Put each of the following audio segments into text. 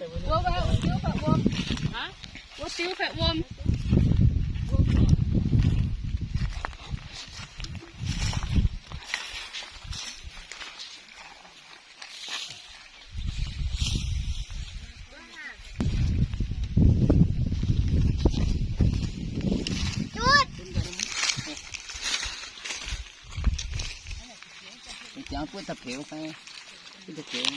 Wuov, wuov, wuov diuv faatv wuom. Hah? Wuov diuv faatv wuom. Jangx buov da'beux fai? Buov da'beux.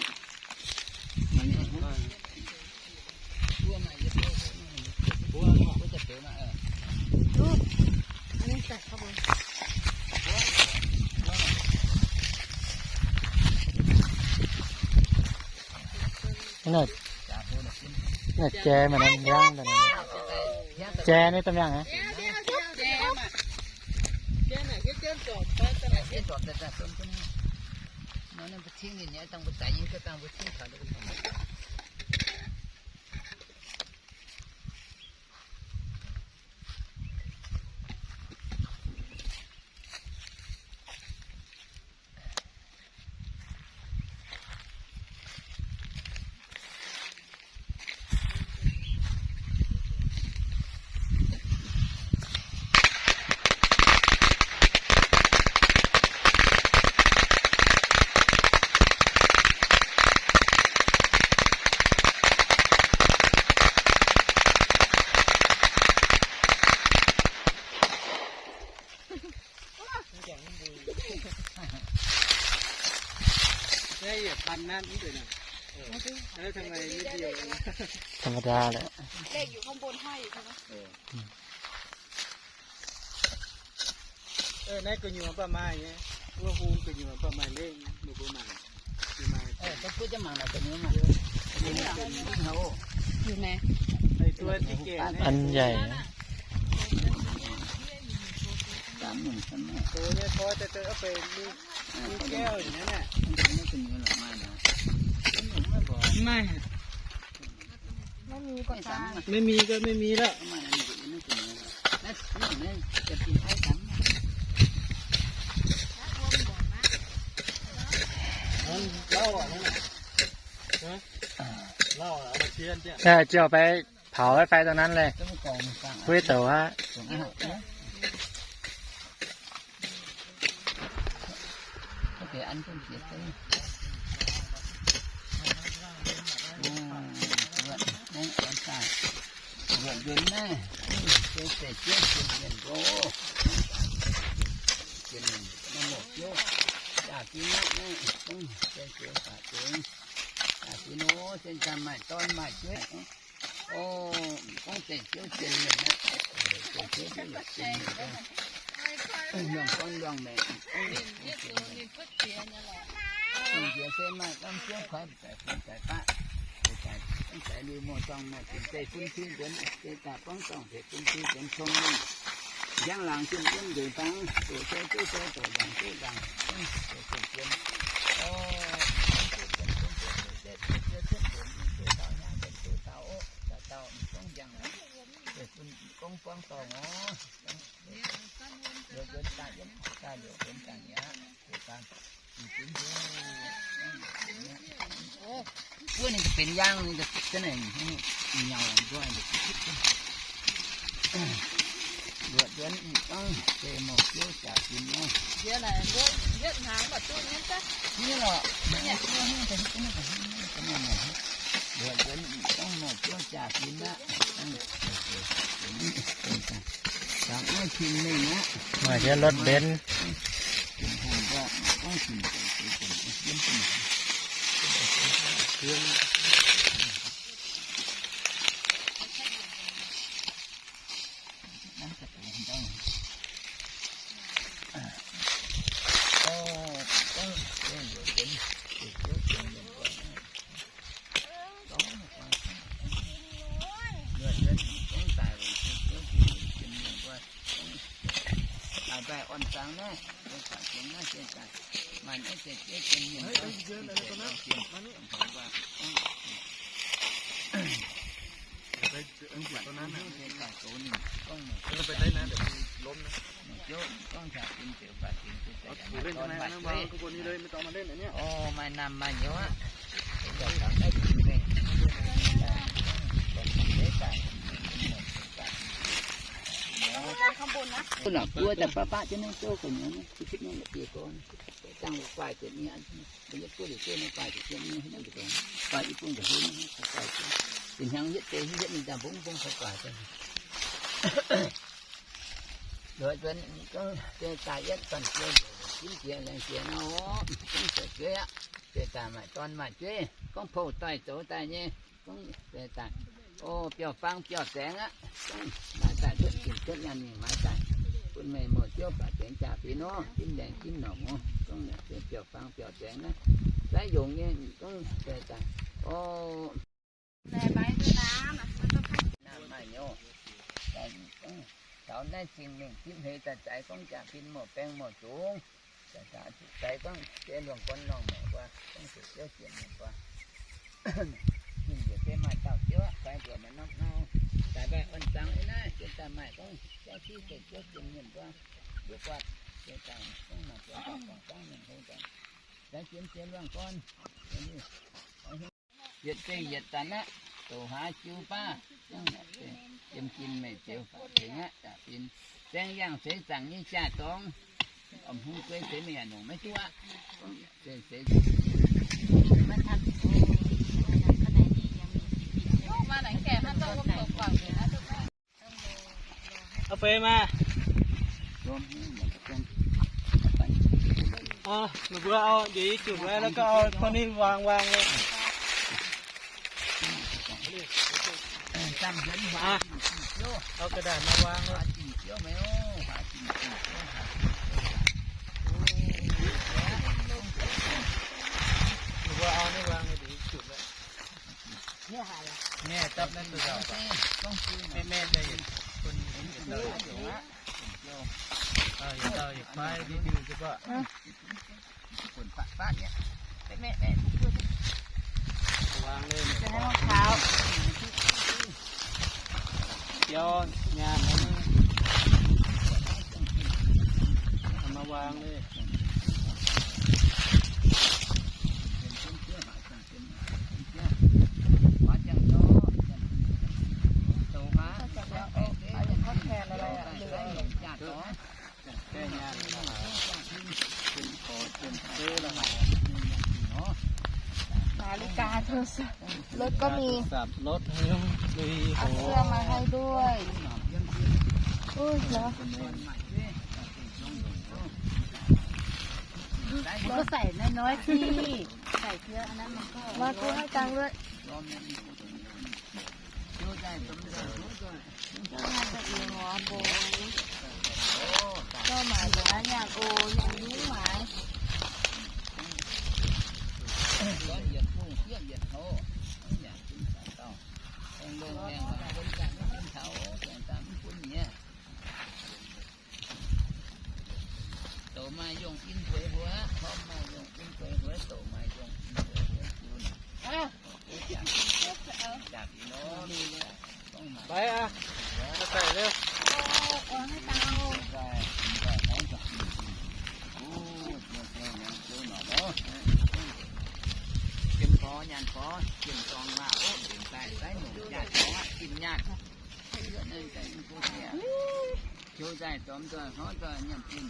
Naaiv, naaiv jai maaih norm miangv daaih. Jai naaiv daaih miangv aqv. Thăm mã đa leh. Naaiv gu'nyuoz baac maaih nyei, wuov hung gu'nyuoz baac maaih lengh, mbuo mangc. An yaic. Maaih. ไม่มีก็ ไม่มีแล้ว เออ จะเอาไปเผาไว้ไฟตรงนั้นเลย ห้วยเต๋อฮะ Có thể ăn không, dễ tê. Ồ, vượt, đấy, ăn tải. Vượt vượt này. Tê tê tê tê tê. Tê tê tê tê. Chả ký mắc đấy. Tê tê tê tê. Chả ký nô, trên cha mày, con mày chết. Ô, con tể chiếu truyền miệng đấy. Tể chiếu truyền miệng. Luồng con luồng mẹ. Con dĩa thế mà con trước khỏi phải phải phải pạ. Phải phải phải lưu mô trong mà chúng tê phun thi đến tê cả bóng tổng thể phun thi đến thông minh. Giáng làng trên quân gửi vắng, tổ số số số tổ đảng số đảng. Tổ tổ chiến. Ô, tổ tổ chiến. Wuov ninh benx yaangh ninh, ninh nyaux nduov. Luoqc nzuonx mv gorngv se mouc ziouv jaax ginx nor. Njiec naaic mbuo yietv hnaangx mv baac duqv nyei. Nyei lorqc. Luoqc nzuonx mv gorngv mouc ziouv jaax ginx aqv. Maaih jienv lotv mbenv. Buov daaih baav baav jienv naaiv zouv gu'nyuoz, zipv nor la'bieiv gorn, dangh guaaiv ziepc nyei, yietv buov liuz zouv naaiv guaaiv ziepc nyei, guaaiv i bung nzengc hlo, guaaiv zinh hnyangx yietv deix hietv ninh daaih mbong mbong guaaiv guaaiv. Loz nzuonx gorngv daaih yietv banh jiex, jimv jiex laengz jiex nor, gorngv zueiz jueiv aqv. Deix daaih maaih dorn maaih jueiv, gorngv pou doix zoux daaih nyei, gorngv deix daaih, o, biauv-fang biauv-zaengx aqv, gorngv maaiz daaih cuotv zinh cuotv nyaanh mingh maaiz daaih, bun meih mouz ziouv baac tengx jaa-fin nor, jimv laengz jimv norqc nor, gorngv biauv-fang biauv-zaengx naaiv, zaiv yongc nyei, gorngv deix daaih, o, maaih nyei, taux naaiv zingh mingh zipv hleix daaih zaaix gorngv jaa-fin mouc baeng mouc zungx. Zaaix gorngv se luangh gorn lorngh maengc mbuo, gorngv zuqc ziouv jiex mienh mbuo. Ninh njiec se maaih dauh ziouv aqv, fai mbuox maaih norm nau, daaih mbaih orn-zangx ei naaiv, jiex daaih maaih gorngv jauv siv se ziouv jiex mienh mbuo, mbuo buatc jiex daaih gorngv maaih buatc daaih gorngv gorngv mienh hlo daaih, zaaix jiex jiex luangh gorn. Yietc zeih yietc zanc aqv, douc haaix jiu baav, yiem jin meih ziouc faaux tengx aqv, daaih fin zaeng yangh seix zaangc nyei jaa-dorngx, om hung guei seix mingh yaac nongc maiv duqv aqv. Aa, feix maah. Aa, meih mbuo au njiec i jutc lai, แล้วก็เอาพวกนี้วางวางเลย เอากระดาษมาวางเลย หรือว่าเอานี่วางเลย เดี๋ยวจุดแล้ว เนี่ย ตับนั่นตัวเดียว แม่ แม่ได้ยิน คนยิน เออ อย่าเล่า อย่าไป ดื้อๆ จะบ้า Wang leh. Mv taux. Biauv nyaanh, mv mangc wang leh. Mv taux. นาฬิกา โทรศัพท์ รถก็มี รถให้ลุย เอาเสื้อมาให้ด้วย อุ้ย เหรอ มันก็ใส่น้อยๆ สิ ใส่เยอะอันนั้นมันก็ มา กูให้ตังค์ด้วย เจ้าแม่ตะเอียงหัวโบน เจ้าหมายบอกว่าอยากโอ อยากรู้หมาย Douc maaih yungh in gueix huoqv, horpc maaih yungh in gueix huoqv, douc maaih yungh in gueix huoqv. Jaax ih nor, ไปอ่ะ มาใส่เร็ว Jiem porv nyaanh porv, jiem dorngx maah, oc, nzengc daaih, daaih nongc jaa-dorngx aqv, jiem nyaanh. Joux daaih, zormx daaih, hnoi daaih, nyaanh jiem.